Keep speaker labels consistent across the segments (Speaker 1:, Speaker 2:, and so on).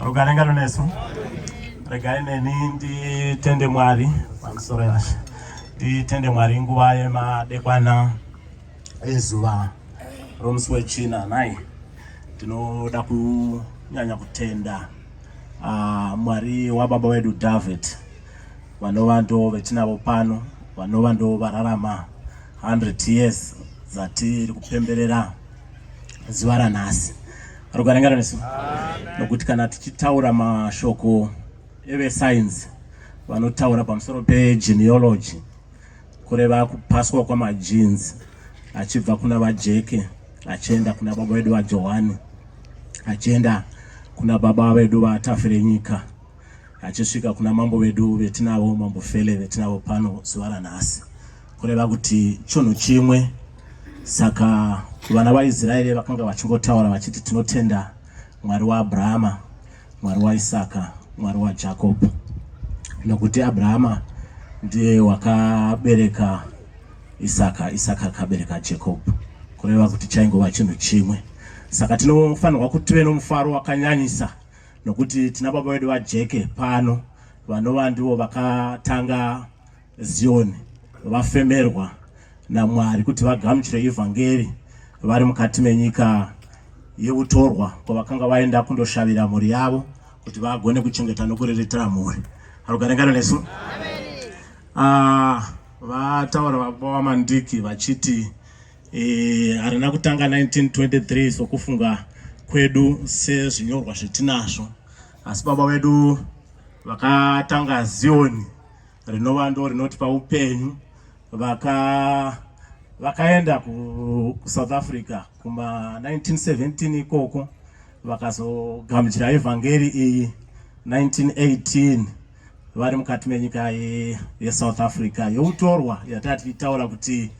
Speaker 1: Rugare ngarunesu. Regai neni nditende Mwari pamusoro yashe. Nditende Mwari nguva yemadekwana ezuva romusi wechina nhai. Tinoda kunyanya kutenda Mwari wababa wedu David vanova ndo vetinavo pano vanova ndo vararama 100 years dzatiri kupemberera zuva ranhasi. Rugare ngarunesu. Nokuti kana tichitaura mashoko evesainzi vanotaura pamusoro pegenealogy kureva kupaswa kwamajeans achibva kuna vajeke achienda kuna baba vedu vajohani achienda kuna baba vedu vatafirenyika achisvika kuna mambo vedu vetinavo mambo fele vetinavo pano zuva ranhasi kureva kuti chinhu chimwe saka vana vaisraeri vakanga vachingotaura vachiti tinotenda mwari waabrahama mwari waisaka mwari wajacob nokuti abrahama ndiye wakabereka isaka isaka akabereka jacob kureva kuti chaingova chinhu chimwe saka tinofanirwa kuti tive nomufaro wakanyanyisa nokuti tina baba vedu vajeke pano vanova ndivo vakatanga Zioni vafemerwa naMwari kuti vagamuchire ivhangeri vari mukati menyika yeutorwa kwavakanga vaenda kundoshavira mhuri yavo kuti vagone kuchengeta nokuriritira mhuri. Rugare ngaro nesu. Ah, vataura baba vaMandiki vachiti eh, harina kutanga 1923 sokufunga kwedu sezvinyorwa zvetinazvo, asi baba vedu vakatanga Zioni rinova ndo rinotipa upenyu vaka vakaenda kuSouth Africa kuma 1917 ikoko vakazogamuchira evhangeri iyi 1918 vari mukati menyika yeSouth Africa youtorwa yatati tichitaura kuti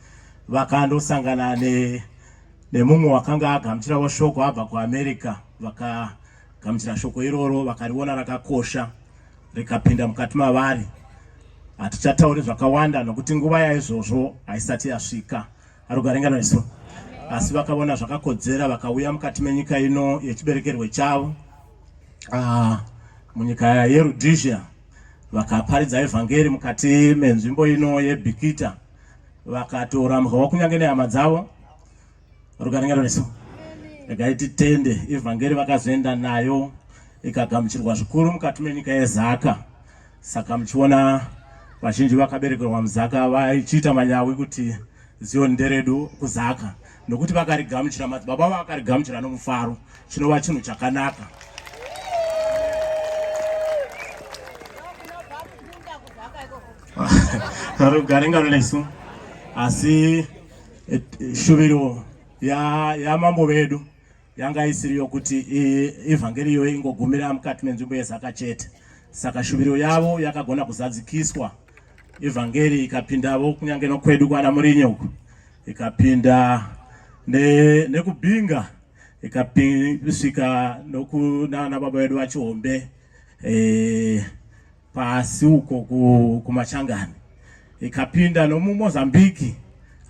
Speaker 1: vakandosangana nemumwe wakanga agamuchirawo shoko abva kuAmerica vakagamuchira shoko iroro vakariona rakakosha rikapinda mukati mavari. Hatichatauri zvakawanda nokuti nguva yaizvozvo haisati yasvika. Rugare nesu. Asi vakaona zvakakodzera vakauya mukati menyika ino yechiberekerwe chavo munyika yeRhodesia vakaparidza evhangeri mukati menzvimbo ino yeBikita vakatorambwawo kunyange nehama dzavo. Rugare nesu. Regai titende ivhangeri vakazoenda nayo ikagamuchirwa zvikuru mukati menyika yeZaka. Saka muchiona vazhinji vakaberekerwa muZaka vachiita manyawi kuti Zioni nderedu kuZaka nokuti vakarigamuchira, madzibaba vakarigamuchira nomufaro, chinova chinhu chakanaka. Rugare nesu. Asi shuviro yamambo ya vedu yanga isiri yokuti ivhangeri iyoyo ingogumira mukati menzvimbo yezaka chete saka shuviro yavo yakagona kuzadzikiswa ivhangeri ikapindavo kunyange nokwedu kwana murinye uku ikapinda nekubinga ne ikasvika nokunana baba vedu vachihombe e, pasi uko kumachangani ikapinda nomuMozambique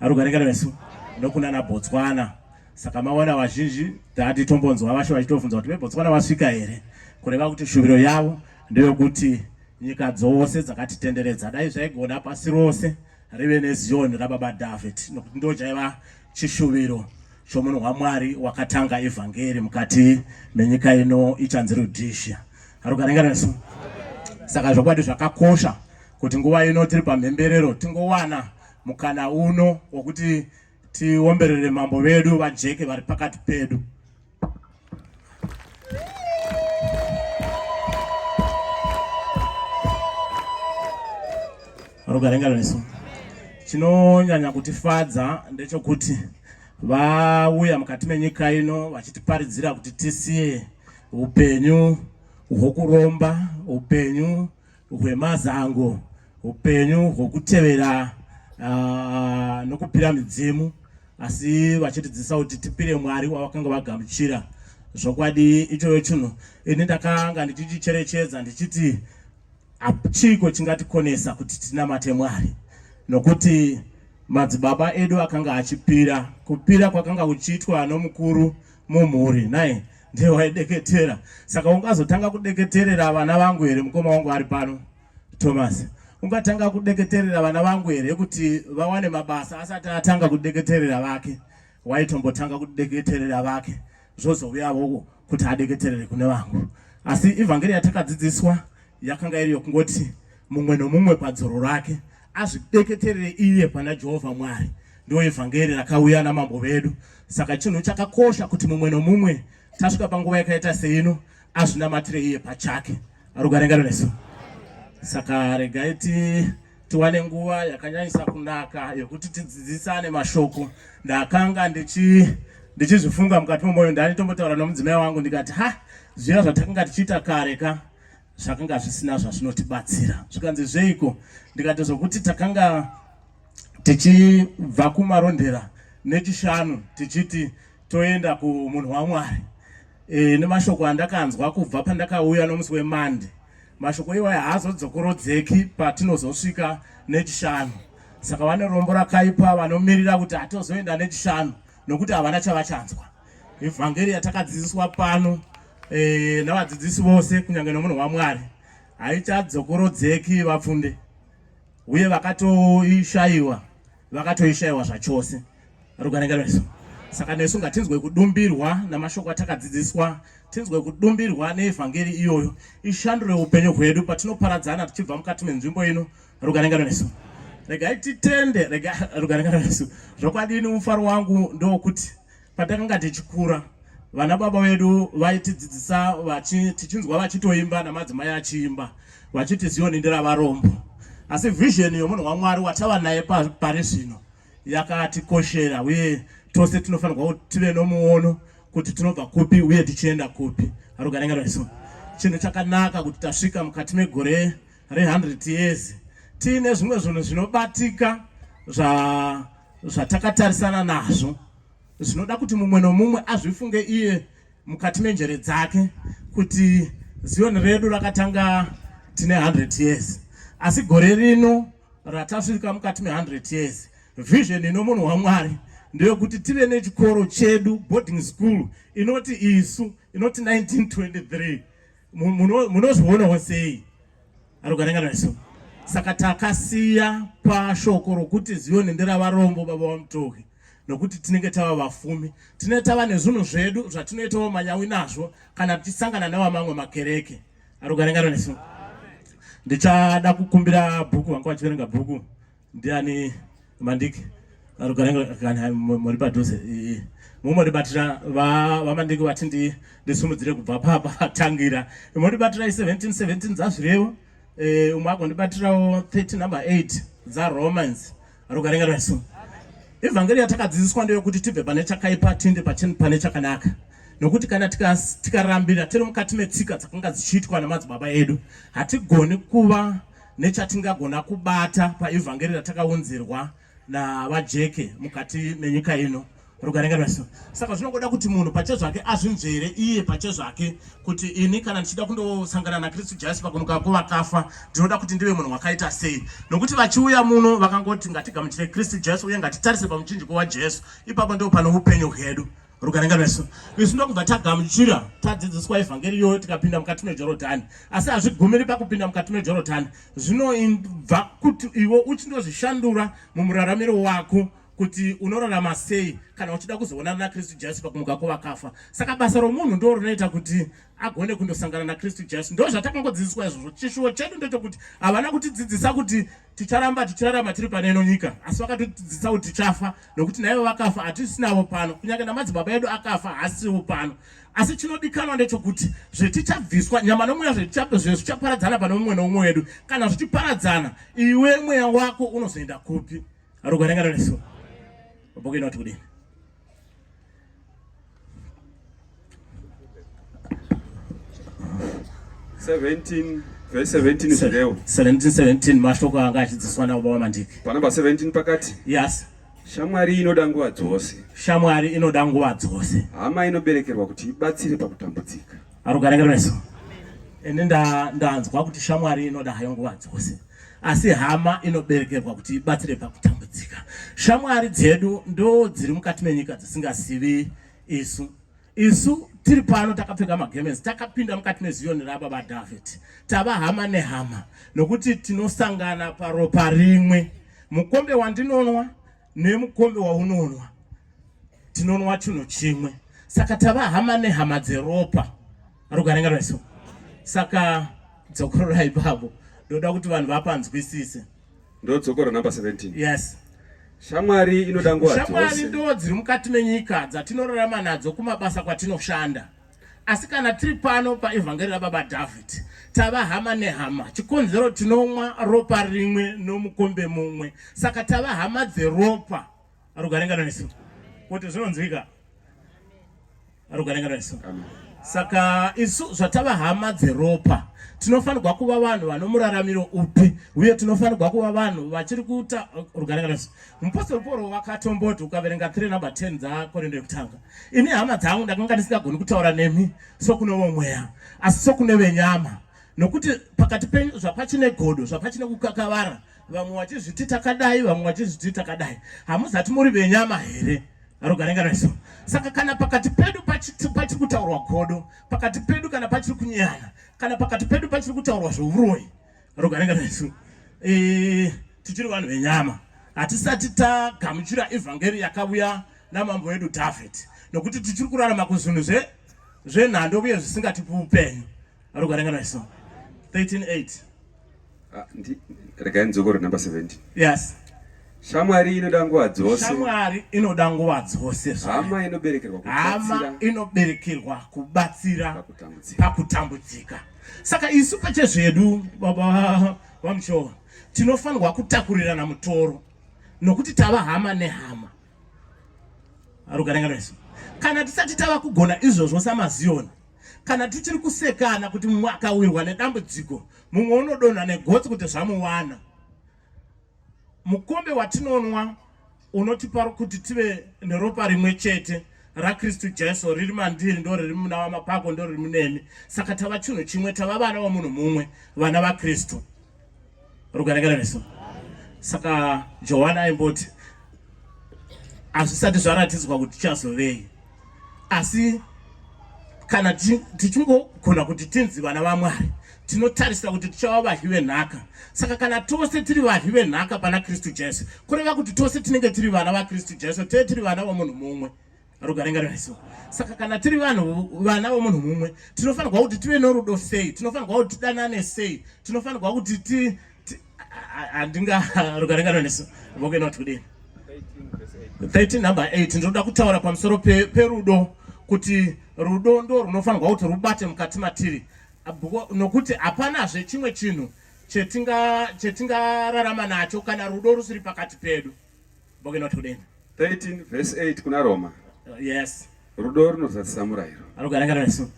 Speaker 1: arugarengana nesu nokunana Botswana saka maona vazhinji tati tombonzwa vasho vachitobvunza kuti veBotswana vasvika here kureva kuti shuviro yavo ndeyokuti nyika dzose dzakatitenderedza dai zvaigona pasi rose rive neZioni rababa David nokuti ndo chaiva chishuviro chomunhu waMwari wakatanga evhangeri mukati menyika ino ichanzi Rhodesia. Rugare nesu. Saka zvokwadi zvakakosha kuti nguva ino tiri pamhemberero tingowana mukana uno wokuti tiomberere mambo vedu vajeke vari pakati pedu. Rugare nesu. Chinonyanya kutifadza ndechokuti vauya mukati menyika ino vachitiparidzira kuti tisiye upenyu hwokuromba, upenyu hwemazango, upenyu hwokutevera nokupira midzimu, asi vachitidzidzisa kuti tipire Mwari wavakanga vagamuchira. Zvokwadi ichoyo chinhu ini ndakanga ndichichicherechedza ndichiti chiiko chingatikonesa kuti tinamate Mwari, nokuti madzibaba edu akanga achipira. Kupira kwakanga kuchiitwa nomukuru mumhuri nai. Ndiye waideketera. Saka ungazotanga kudeketerera vana vangu here mukoma wangu ari pano Thomas? Ungatanga kudeketerera vana vangu here kuti vawane mabasa asati atanga kudeketerera vake? Waitombotanga kudeketerera vake zvozouyavo kuti adeketerere kune vangu. Asi ivhangeri yatakadzidziswa yakanga iri yokungoti mumwe nomumwe padzoro rake azvideketerere iye pana Jehovha Mwari. Ndiwo ivhangeri rakauya namambo vedu. Saka chinhu chakakosha kuti mumwe nomumwe tasvika panguva yakaita seino azvinamatire iye pachake. Rugare ngaro nesu. Saka regai ti tiwane nguva yakanyanyisa kunaka yokuti tidzidzisane mashoko. Ndakanga ndichi ndichizvifunga mukati memwoyo ndanitombotaura nomudzimai wangu ndikati ha zviya zvatakanga tichiita kare ka zvakanga zvisina zvazvinotibatsira zvikanzi zveiko ndikati zvokuti takanga tichibva kumarondera nechishanu tichiti toenda kumunhu wamwari e, nemashoko andakanzwa kubva pandakauya nomusi wemande mashoko iwayo haazodzokorodzeki patinozosvika nechishanu saka vane rombo rakaipa vanomirira kuti hatozoenda nechishanu nokuti havana chavachanzwa Evhangeri yatakadzidziswa pano e, navadzidzisi vose kunyange nomunhu waMwari haichadzokorodzeki vapfunde uye vakatoishayiwa vakatoishayiwa zvachose rugare ngarwesu saka nesu ngatinzwe kudumbirwa namashoko atakadzidziswa tinzwe kudumbirwa neevhangeri iyoyo ishandure upenyu hwedu patinoparadzana tichibva mukati menzvimbo ino rugare ngarwesu regai titende rugare ngarwesu zvokwadini mufaro wangu ndowokuti Patakanga tichikura, vana baba vedu vaitidzidzisa tichinzwa vachitoimba namadzimai achiimba vachiti Zioni nderavarombo. Asi vision yomunhu waMwari watava naye pari zvino yakatikoshera uye tose tinofanirwa kuti tive nomuono kuti tinobva kupi uye tichienda kupi. Rugare ngarwesu. Chinhu chakanaka kuti tasvika mukati megore re100 years tiine zvimwe zvinhu zvinobatika zvatakatarisana nazvo zvinoda kuti mumwe nomumwe azvifunge iye mukati menjere dzake kuti Zion redu rakatanga tine 100 years asi gore rino ratasvika mukati me100 years vision ino munhu waMwari ndeyekuti tive nechikoro chedu boarding school inoti isu inoti 1923 munozvionawo sei Arugarenga nesu. Saka takasiya pashoko rokuti Zioni nderavarombo baba vamutoki nokuti tinenge tava vafumi tinenge tava nezvinhu zvedu zvatinoitawo manyawi nazvo kana tichisangana nevamamwe makereke arugarenga nesu ndichada kukumbira bhuku vanga vachiverenga bhuku Ndiani Mandiki? Kana muri padhuze mumodibatira vaMandiki vati ndisimudzire kubva papatangira mondibatira 17 17 dzazvirevo eh, umwe agondibatirawo 30 number 8 dzaromans rugarenga rwesu ivhangeri yatakadzidziswa ndeyokuti tibve pane chakaipa tiende pane chakanaka nokuti kana tikarambira tiri mukati metsika dzakanga dzichiitwa namadzibaba edu hatigoni kuva nechatingagona kubata paevhangeri ratakaunzirwa navajeke mukati menyika ino rugare ngarwasu saka zvinongoda kuti munhu pachezvake azvinzvere iye pachezvake kuti ini kana ndichida kundosangana nakristu jesu pakumuka kwevakafa ndinoda kuti ndive munhu wakaita sei nokuti vachiuya muno vakangoti ngatigamuchire kristu jesu uye ngatitarise pamuchinjiko wajesu ipapo ndipo pane upenyu hwedu Rugare ngarwesu. Isu ndokubva tagamuchira tadzidziswa evhangeri iyoyo tikapinda mukati meJorodhani. Asi hazvigumiri pakupinda mukati meJorodhani. Zvinobva kuti iwe uchindozvishandura mumuraramiro wako kuti unorarama sei kana uchida kuzoonana naKristu Jesu pakumuka kwevakafa. Saka basa romunhu ndo rinoita kuti agone kundosangana naKristu Jesu. Ndo zvatakangodzidziswa izvozvo. Chishuwo chedu ndechokuti havana kutidzidzisa kuti ticharamba tichirarama tiri pane ino nyika asi vakatotidzidzisa kuti tichafa nokuti naivo vakafa hatisinavo pano kunyange namadzibaba edu akafa haasiwo pano asi chinodikanwa ndechokuti zvetichabviswa nyama nomweya zvezvichaparadzana pane mumwe noumwe wedu kana zvichiparadzana iwe mweya wako unozoenda kupi rugare nesu bhuku inoti kudini
Speaker 2: Verse 17 zvirevo.
Speaker 1: 17 17 mashoko anga achidzidziswa nababa vaMandiki.
Speaker 2: Panamba 17 pakati.
Speaker 1: Yes.
Speaker 2: Shamwari inoda nguva dzose.
Speaker 1: Shamwari inoda nguva dzose.
Speaker 2: Hama inoberekerwa kuti ibatsire pakutambudzika.
Speaker 1: Arugare ngereso. Ini ndanzwa kuti shamwari inoda hayo nguva dzose. Asi hama inoberekerwa kuti ibatsire pakutambudzika. Shamwari dzedu ndo dziri mukati menyika dzisingazivi isu. Isu tiri pano takapfeka magemenzi, takapinda mukati meZiyoni rababa David, tava hama nehama nokuti tinosangana paropa rimwe. Mukombe wandinonwa nemukombe waunonwa tinonwa chinhu chimwe, saka tava hama nehama dzeropa. Rugare ngaruveso. Saka dzokorora ipapo, ndoda kuti vanhu vapanzwisise.
Speaker 2: Ndodzokora number 17.
Speaker 1: Yes.
Speaker 2: Shamwari inoda nguva dzose.
Speaker 1: Shamwari ndo dziri mukati menyika dzatinorarama nadzo kumabasa kwatinoshanda. Asi kana tiri pano paevhangeri rababa David, tava hama nehama. Chikonzero tinomwa ropa rimwe nomukombe mumwe. Saka tava hama dzeropa. Rugare ngaruveso. Kuti zvinonzwika. Rugare ngaruveso. Saka isu zvatava hama dzeropa tinofanirwa kuva vanhu vanomuraramiro upi uye tinofanirwa kuva vanhu vachiri kuta rugare ngaruveso. Mupostori Pauro wakatomboti ukaverenga 3 number 10 dzaKorindo yekutanga, ini hama dzangu ndakanga ndisingagoni kutaura nemi sokune vomweya asi sokune venyama, nokuti pakati penyu zvapachine godo, zvapachine kukakavara, vamwe vachizviti takadai, vamwe vachizviti takadai. Hamuzati muri venyama here? Rugare ngaruveso. Saka kana pakati pedu pachiri kutaurwa godo, pakati pedu kana pachiri kunyana, kana pakati pedu pachiri kutaurwa zvouroyi, rugare ngaruveso, e, tichiri vanhu venyama, hatisati tagamuchira evhangeri yakauya namambo wedu David, nokuti tichiri kurarama kuzvinhu zvenhando uye zvisingatipi upenyu. Rugare ngaruveso. 13:8.
Speaker 2: Ah, regai ndzokore number 17.
Speaker 1: Yes.
Speaker 2: Shamwari inoda nguva dzose.
Speaker 1: Shamwari inoda nguva dzose.
Speaker 2: Hama inoberekerwa
Speaker 1: kubatsira. Hama inoberekerwa kubatsira pakutambudzika. Saka isu pachezvedu baba vaMuchowa tinofanirwa kutakurirana mutoro nokuti tava hama nehama. Rugare ngaruveso. Kana tisati tava kugona izvozvo samaZioni, kana tichiri kusekana kuti mumwe akawirwa nedambudziko mumwe unodonha negotsi kuti zvamuwana, mukombe watinonwa unotipa kuti tive neropa rimwe chete raKristu Jesu riri mandiri ndo riri muna vamapako ndo riri munemi. Saka tava chinhu chimwe, tava vana vomunhu mumwe, vana vaKristu. Rugare ngaruveso. Saka Johani aimboti hazvisati zvaratidzwa kuti tichazovei, asi kana tichingogona kuti tinzi vana vaMwari, tinotarisira kuti tichava vadyi venhaka. Saka kana tose tiri vadyi venhaka pana Kristu Jesu, kureva kuti tose tinenge tiri vana vaKristu Jesu, tee tiri vana vomunhu mumwe. Rugare ngaruveso. Saka kana tiri vanhu vana vomunhu mumwe, tinofanirwa kuti tive norudo sei, tinofanirwa kuti tidanane sei, tinofanirwa kuti ti handinga rugare ngaruveso. Voke not kudini? 13 number 8 ndinoda kutaura pamusoro perudo pe kuti rudo ndo runofanirwa kuti rubate mukati matiri, nokuti hapanazve chimwe chinhu chetingararama nacho kana rudo rusiri pakati pedu. Boke not kudini?
Speaker 2: 13 verse 8 kuna Roma.
Speaker 1: Yes.
Speaker 2: Rudo runozadzisa murayiro.
Speaker 1: Rugare ngaruveso.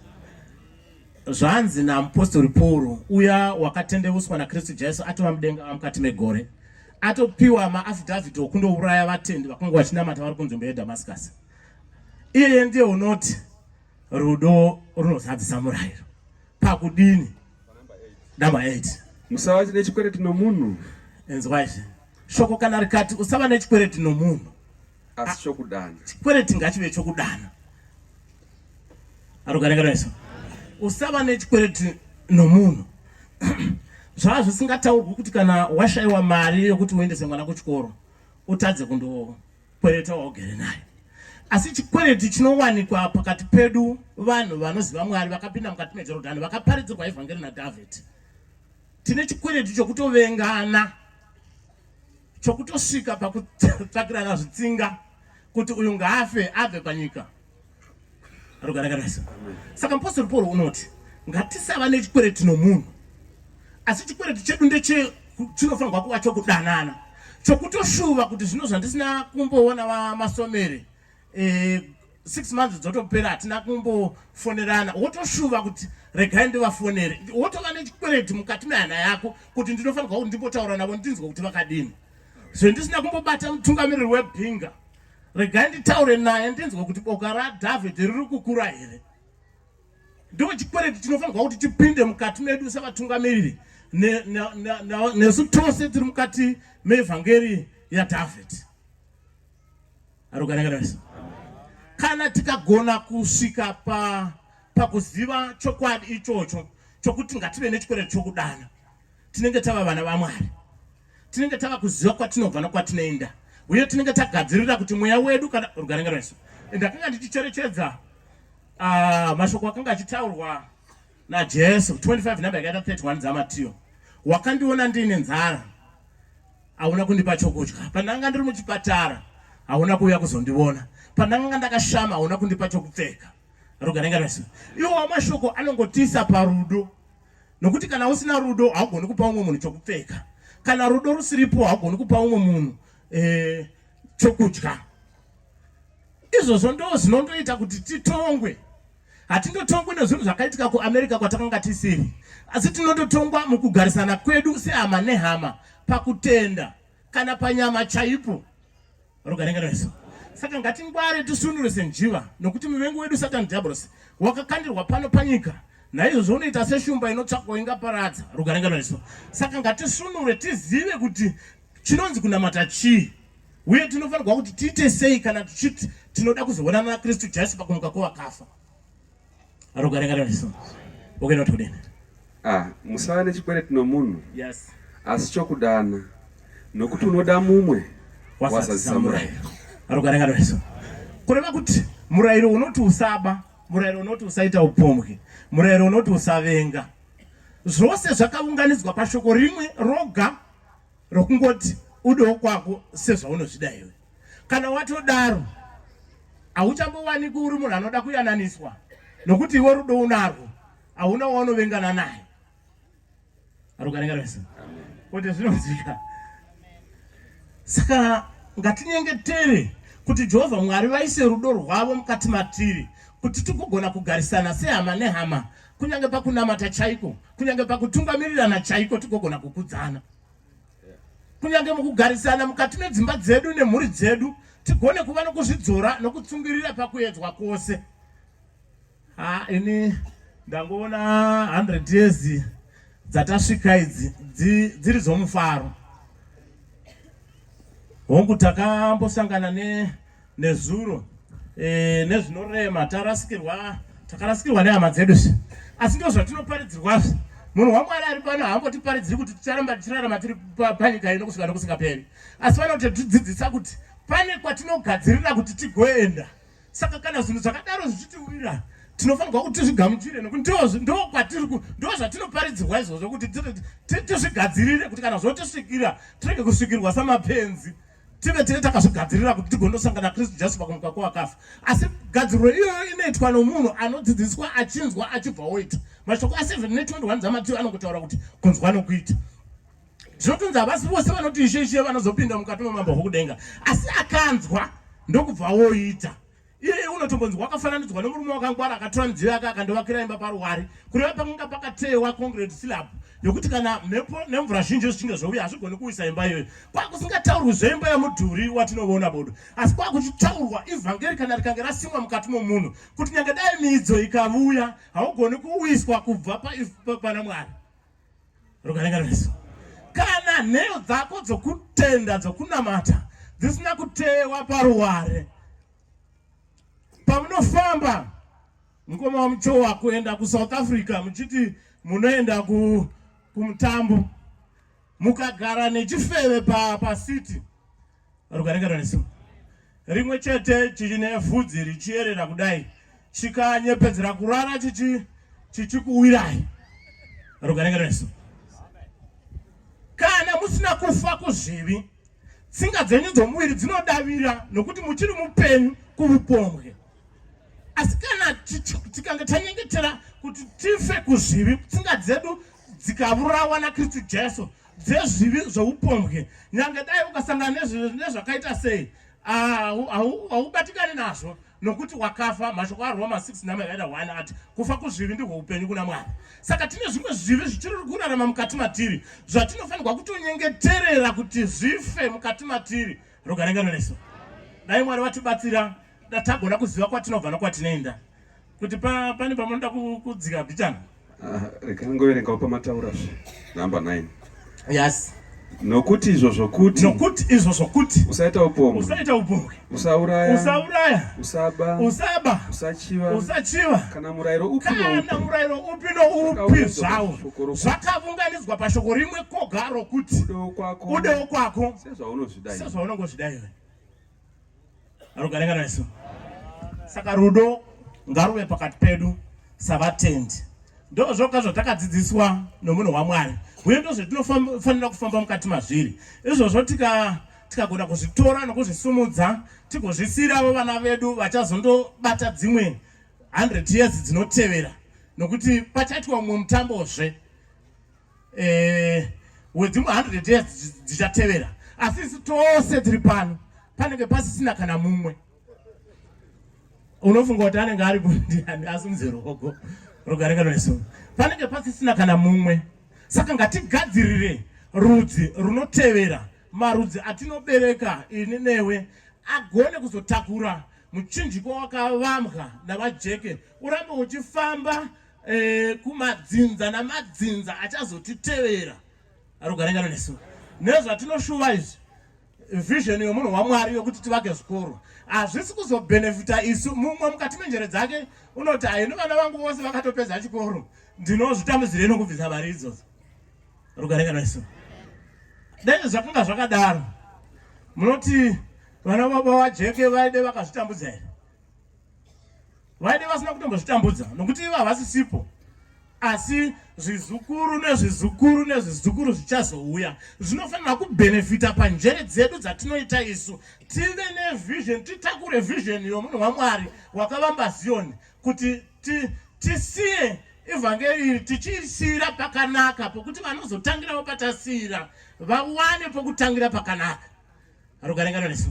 Speaker 1: Zvanzi namupostori Pauro uya wakatendeuswa naKristu Jesu atova mudenga mukati megore, atopiwa maaffidavit okundouraya vatendi vakanga vachinamata vari kunzvimbo yeDamascus. Iyeye ndiye unoti rudo runozadzisa murayiro. Pakudini? Number 8.
Speaker 2: Musava nechikwereti nomunhu.
Speaker 1: Inzwa izvi. Shoko kana rikati usava nechikwereti nomunhu,
Speaker 2: asi chokudana.
Speaker 1: Chikwereti ngachive chokudana. Rugare ngaruveso. Usava nechikwereti nomunhu. Zvava zvisingataurwi kuti kana washaiwa mari yokuti uendese mwana kuchikoro utadze kundokwereta waugere naye. Asi chikwereti chinowanikwa pakati pedu vanhu vanoziva Mwari vakapinda mukati meJorodhani vakaparidzirwa evhangeri naDavid. Tine chikwereti chokutovengana, chokutosvika pakutsvakirana zvitsinga kuti uyu ngaafe abve panyika. Rugare ngaruveso. Saka mupostori Paul unoti ngatisava nechikwereti nomunhu, asi chikwereti chedu ndeche chinofanirwa kuva chokudanana, chokutoshuva kuti zvino zvandisina kumboona vaMasomere 6 months dzotopera hatina kumbofonerana, wotoshuva kuti regai ndivafonere, wotova nechikwereti mukati mehana yako kuti ndinofanirwa kuti ndimbotaura navo ndinzwe kuti vakadini. Zvendisina kumbobata mutungamiriri webhinga, regai nditaure naye ndinzwe kuti boka raDavid riri kukura here. Ndo chikwereti chinofanirwa kuti chipinde mukati medu sevatungamiriri nesu tose tiri mukati meevhangeri yaDavid. Rugare ngaruveso. Kana tikagona kusvika pa pakuziva chokwadi ichocho chokuti ngative nechikwereti chokudana, tinenge tava vana vaMwari. Tinenge tava kuziva kwatinobva nokwatinoenda, uye tinenge tagadzirira kuti mweya wedu kana rugare ngarwesu. Ndakanga ndichicherechedza mashoko akanga achitaurwa naJesu 25 namba yakaita 31 dzaMatiyo. Wakandiona ndiine nzara, hauna kundipa chokudya. Pandanga ndiri muchipatara, hauna kuuya kuzondiona. Pandanga ndakashama, hauna kundipa chokupfeka. Rugare ngarwesu. Iwo mashoko anongotiisa parudo, nokuti kana usina rudo haugoni kupa umwe munhu chokupfeka. Kana rudo rusiripo haugoni kupa umwe munhu chokudya. Izvozvo ndo zvinondoita kuti titongwe. Hatindotongwi nezvinhu zvakaitika kuAmerica kwatakanga tisiri, asi tinondotongwa mukugarisana kwedu sehama nehama pakutenda kana panyama chaipo. Rugare ngarwesu. Saka ngatingware tisunure senjiva, nokuti muvengi wedu Satani Diabolosi wakakandirwa pano panyika, naizvozvo unoita seshumba inotsvakwa ingaparadza. Rugare ngarwesu. Saka ngatisunure tizive kuti chinonzi kunamata chii, uye tinofanirwa kuti tiite sei kana tichiti tinoda kuzoonana naKristu Jesu pakumuka kwevakafa. Rugare ngarwesu. Ukaenda kuti kudini?
Speaker 2: Musava nechikwereti nomunhu,
Speaker 1: Yes.
Speaker 2: asi chokudana, nokuti unoda mumwe wazadzisa murayiro.
Speaker 1: Rugare ngarwesu. Kureva kuti murayiro unoti usaba, murayiro unoti usaita upombwe, murayiro unoti usavenga, zvose zvakaunganidzwa pashoko rimwe roga rokungoti udewo kwako sezvaunozvida iwe. Kana watodaro hauchambowanikwi uri munhu anoda kuyananiswa, nokuti iwe rudo unarwo, hauna waunovengana naye. Rugare ngarwesu. Kuti zvinonzwika. Saka ngatinyengetere kuti Jehovha Mwari vaise rudo rwavo mukati matiri, kuti tigogona kugarisana sehama nehama, kunyange pakunamata chaiko, kunyange pakutungamirirana chaiko, tigogona kukudzana, kunyange mukugarisana mukati medzimba dzedu nemhuri dzedu, tigone kuva nokuzvidzora nokutsungirira pakuedzwa kwose. Ini ndangoona 100 years dzatasvika idzi dziri dzomufaro. Hongu, takambosangana nezuro nezvinorema, takarasikirwa nehama dzedu, asi ndo zvatinoparidzirwazve. Munhu waMwari ari pano haambotiparidziri kuti ticharamba tichirarama tiri panyika ino kusvika nokusingaperi, asi vanotidzidzisa kuti pane kwatinogadzirira kuti tigoenda. Saka kana zvinhu zvakadaro zvichitiwira, tinofanirwa kuti tizvigamuchire, nokuti ndo zvatinoparidzirwa izvozvo, kuti tizvigadzirire kuti kana zvotisvikira tirege kusvikirwa samapenzi, tive tine takazvigadzirira kuti tigondosangana naKristu Jesu pakumuka kwevakafa. Asi gadziriro iyoyo inoitwa nomunhu anodzidziswa, achinzwa, achibva oita. Mashoko a7 ne21 dzaMatiyo anongotaura kuti kunzwa nokuita. Zvinotonzi havasi vose vanoti Ishe, Ishe vanozopinda mukati momambo hwokudenga, asi akanzwa ndokubva woita. Iye unotombonzi wakafananidzwa nomurume wakangwara akatora midziyo yake akandovakira imba paruware, kureva pakanga pakateyewa concrete slab yokuti kana mhepo nemvura zhinji zvichinge zvouya hazvigoni kuwisa imba iyoyo. Kwakusingataurwi zveimba yomudhuri watinoona bodo, asi kwakuchitaurwa ivhangeri kana rikange rasimwa mukati momunhu, kuti nyange dai miidzo ikavuya haugoni kuwiswa kubva pana Mwari. Rugare ngarwesu. Kana nheyo dzako dzokutenda dzokunamata dzisina kuteyewa paruware, pamunofamba mukoma waMuchowa kuenda kuSouth Africa muchiti munoenda kumutambo, mukagara nechifeve pasiti, rugare ngarwesu, rimwe chete chine vhudzi richiyerera kudai, chikanyepedzera kurara chichikuwirai. Rugare ngarwesu. Kana musina kufa kuzvivi, tsinga dzenyu dzomuviri dzinodavira nokuti muchiri mupenyu kuvupombwe. Asi kana tikange tanyengetera kuti tife kuzvivi, tsinga dzedu dzikavurawa naKristu Jesu dzezvivi zvoupombwe, nyange dai ukasangana nezvakaita sei, haubatikani nazvo, nokuti wakafa. Mashoko aRoma 6 namba yakaita 1 ati kufa kuzvivi ndihwo upenyu kuna Mwari. Saka tine zvimwe zvivi zvichiri kurarama mukati matiri zvatinofanirwa kutonyengeterera kuti zvife mukati matiri. Rugare ngarwesu. Dai Mwari vatibatsira tagona kuziva kwatinobva nokwatinoenda. Kuti pane pamunoda kudzika bhichana?
Speaker 2: Rega ngoverengawo pamataura zve number 9.
Speaker 1: Yes.
Speaker 2: Nokuti izvo zvokuti.
Speaker 1: Nokuti izvo zvokuti.
Speaker 2: Usaita upombwe.
Speaker 1: Usaita upombwe.
Speaker 2: Usauraya.
Speaker 1: Usauraya.
Speaker 2: Usaba.
Speaker 1: Usaba.
Speaker 2: Usachiva.
Speaker 1: Usachiva.
Speaker 2: Kana murayiro upi noupi.
Speaker 1: Kana murayiro upi noupi zvawo. Zvakavunganidzwa pashoko rimwe koga rokuti.
Speaker 2: Udewo kwako.
Speaker 1: Udewo kwako.
Speaker 2: Sezvaunozvida iwe.
Speaker 1: Sezvaunongozvida iwe. Rugare ngaravesu. Saka rudo ngaruve pakati pedu savatendi. Ndozvoga zvatakadzidziswa nomunhu waMwari uye ndozvetinofanira kufamba mukati mazviri. Izvozvo tika tikagona kuzvitora nokuzvisumudza tigozvisiiravo vana vedu vachazondobata dzimwe 100 years dzinotevera nokuti pachaitwa mumwe mutambozve eh, wedzimwe 100 years dzichatevera asi isu tose tiri pano panenge pasisina kana mumwe unofunga kuti anenge aripo ndiani asimudze ruoko rugare kana nesu panenge pasisina kana mumwe saka ngatigadzirire rudzi runotevera marudzi atinobereka ini newe agone kuzotakura muchinjiko wakavambwa navajeke urambe uchifamba eh, kumadzinza namadzinza achazotitevera rugare ngano nesu nezvatinoshuva izvi vision yomunhu wamwari yokuti tivake zvikoro hazvisi kuzobhenefita isu mumwe mukati menjere dzake unoti haini vana vangu vose vakatopedza chikoro ndinozvitambudzirei nokubvisa mari idzodzo rugare ngano nesu dai zvakanga zvakadaro munoti vana baba vajeke vaide vakazvitambudza here Vaide vasina kutombozvitambudza nokuti ivo havasisipo asi zvizukuru nezvizukuru nezvizukuru zvichazouya zvinofanira kubhenefita panjere dzedu dzatinoita isu tive nevision titakure vision yomunhu wamwari wakavamba ziyoni kuti tisiye ivhangeri iri tichiisiyira pakanaka pokuti vanozotangirawo patasiyira vawane pokutangira pakanaka Rugare nesu.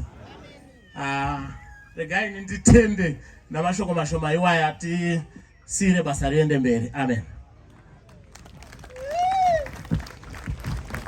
Speaker 1: Ah, regai nditende namashoko mashoma iwaya tisiyire basa riende mberi. Amen.